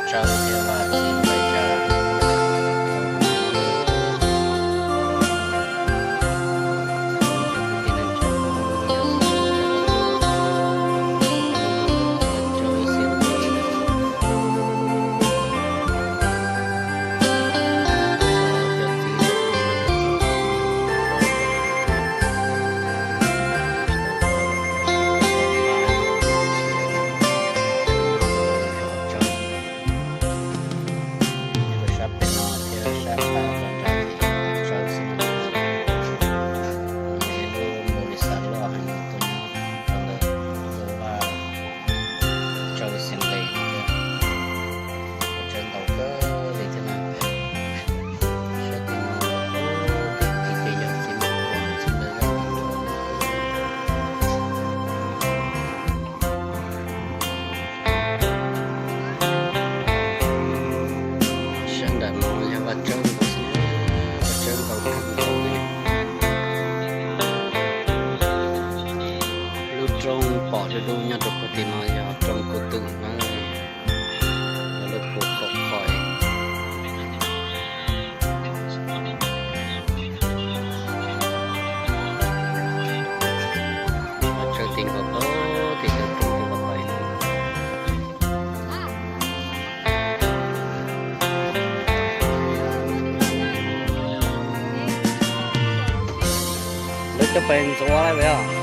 Tsawb thiab Vaj Txi nqis zaj. Sab pem no thiab sab pem no rau nram Tsawb xwb na. Lub npaum li xav loj heev tus no rau ntawm tus vaj Tsawb Xeev Lees no thiab. Tsawb ntau kawg li thiab na. Sab tim no tim tim ces yog tim Nplog txhua ntawd yog Nplog. Sab nram no yog vaj tsawb nkaus xwb, vaj tsawb nkaus kawg nkaus li. Lub roob pom du du nyob rau puag tim no yog roob Kub Twm na, lub puv qhov qhoi. Vaj tsawb tim nkaus tod, tim sab roob tim nkaus pais. Lawv coj pais ntxuav lawm os.